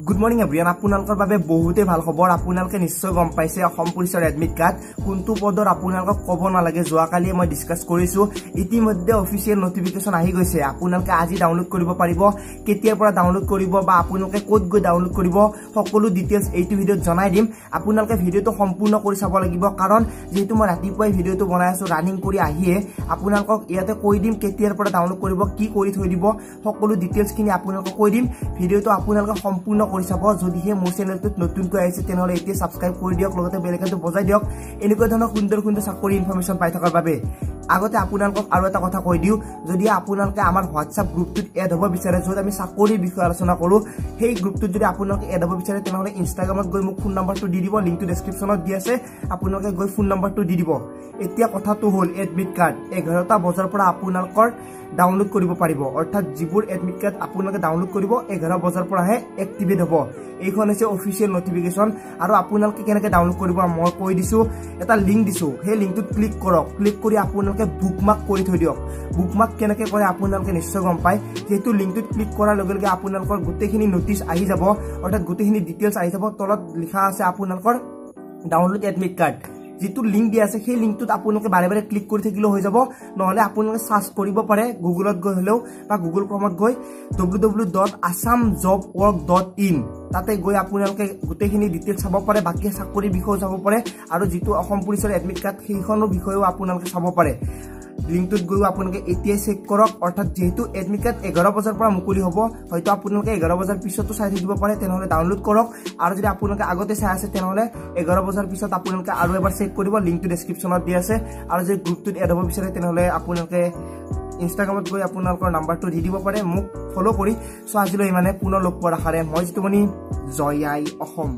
Good morning everyone, আপোনালোকৰ বাবে বহুতেই ভাল খবৰ। আপোনালোকে নিশ্চয় গম পাইছে অসম পুলিচৰ এডমিট কাৰ্ড কোনটো পদৰ আপোনালোকক ক'ব নালাগে, যোৱাকালিয়ে মই ডিছকাছ কৰিছোঁ। ইতিমধ্যে অফিচিয়েল নটিফিকেশ্যন আহি গৈছে, আপোনালোকে আজি ডাউনলোড কৰিব পাৰিব। কেতিয়াৰ পৰা ডাউনলোড কৰিব বা আপোনালোকে ক'ত গৈ ডাউনলোড কৰিব সকলো ডিটেইলছ এইটো ভিডিঅ'ত জনাই দিম। আপোনালোকে ভিডিঅ'টো সম্পূৰ্ণ কৰি চাব লাগিব, কাৰণ যিহেতু মই ৰাতিপুৱাই ভিডিঅ'টো বনাই আছোঁ ৰানিং কৰি আহিয়ে আপোনালোকক ইয়াতে কৈ দিম কেতিয়াৰ পৰা ডাউনলোড কৰিব, কি কৰি থৈ দিব, সকলো ডিটেইলছখিনি আপোনালোকক কৈ দিম। ভিডিঅ'টো আপোনালোকে সম্পূৰ্ণ কৰি চাব। যদিহে মোৰ চেনেলটোত নতুনকৈ আহিছে তেনেহ'লে এতিয়া ছাবস্ক্ৰাইব কৰি দিয়ক, লগতে বেল আইকনটো বজাই দিয়ক এনেকুৱা ধৰণৰ সুন্দৰ সুন্দৰ চাকৰি ইনফৰমেশ্যন পাই থকাৰ বাবে। আগতে আপোনালোকক আৰু এটা কথা কৈ দিওঁ, যদি আপোনালোকে আমাৰ হোৱাটছআপ গ্ৰুপটোত এড হ'ব বিচাৰে, য'ত আমি চাকৰিৰ বিষয়ে আলোচনা কৰোঁ, সেই গ্ৰুপটোত যদি আপোনালোকে এড হ'ব বিচাৰে তেনেহ'লে ইনষ্টাগ্ৰামত গৈ মোক ফোন নম্বৰটো দি দিব, লিংকটো ডেছক্ৰিপশ্যনত দি আছে, আপোনালোকে গৈ ফোন নম্বৰটো দি দিব। এতিয়া কথাটো হ'ল এডমিট কাৰ্ড 11টা বজাৰ পৰা আপোনালোকৰ ডাউনলোড কৰিব পাৰিব, অৰ্থাৎ যিবোৰ এডমিট কাৰ্ড আপোনালোকে ডাউনলোড কৰিব 11 বজাৰ পৰাহে এক্টিভেট হ'ব। এইখন হৈছে অফিচিয়েল নটিফিকেশ্যন। আৰু আপোনালোকে কেনেকৈ ডাউনলোড কৰিব মই কৈ দিছোঁ, এটা লিংক দিছোঁ, সেই লিংকটোত ক্লিক কৰক, ক্লিক কৰি আপোনালোকে বুকমাৰ্ক কৰি থৈ দিয়ক। বুকমাৰ্ক কেনেকৈ কৰে আপোনালোকে নিশ্চয় গম পায়, যিহেতু লিংকটোত ক্লিক কৰাৰ লগে লগে আপোনালোকৰ গোটেইখিনি নটিচ আহি যাব, অৰ্থাৎ গোটেইখিনি ডিটেইলছ আহি যাব। তলত লিখা আছে আপোনালোকৰ ডাউনলোড এডমিট কাৰ্ড, যিটো লিংক দিয়া আছে সেই লিংকটোত আপোনালোকে বাৰে বাৰে ক্লিক কৰি থাকিলেও হৈ যাব, নহ'লে আপোনালোকে চাৰ্চ কৰিব পাৰে গুগলত গৈ হ'লেও বা গুগল ক্ৰমত গৈ www.assamjobwork.in, তাতে গৈ আপোনালোকে গোটেইখিনি ডিটেইলছ চাব পাৰে, বাকী চাকৰিৰ বিষয়েও চাব পাৰে, আৰু যিটো অসম পুলিচৰ এডমিট কাৰ্ড সেইখনৰ বিষয়েও আপোনালোকে চাব পাৰে। লিংকটোত গৈও আপোনালোকে এতিয়াই চেক কৰক, অৰ্থাৎ যিহেতু এডমিট কাৰ্ড 11 বজাৰ পৰা মুকলি হ'ব, হয়তো আপোনালোকে 11 বজাৰ পিছতো চাই থাকিব পাৰে, তেনেহ'লে ডাউনলোড কৰক। আৰু যদি আপোনালোকে আগতে চাই আছে তেনেহ'লে 11 বজাৰ পিছত আপোনালোকে আৰু এবাৰ চেক কৰিব, লিংকটো ডেছক্ৰিপশ্যনত দি আছে। আৰু যদি গ্ৰুপটোত এড হ'ব বিচাৰে তেনেহ'লে আপোনালোকে ইনষ্টাগ্ৰামত গৈ আপোনালোকৰ নাম্বাৰটো দি দিব পাৰে মোক ফ'ল' কৰি। চ' আজিলৈ ইমানে, পুনৰ লগ পোৱাৰ আশাৰে মই জিতুমণি, জয় আই অসম।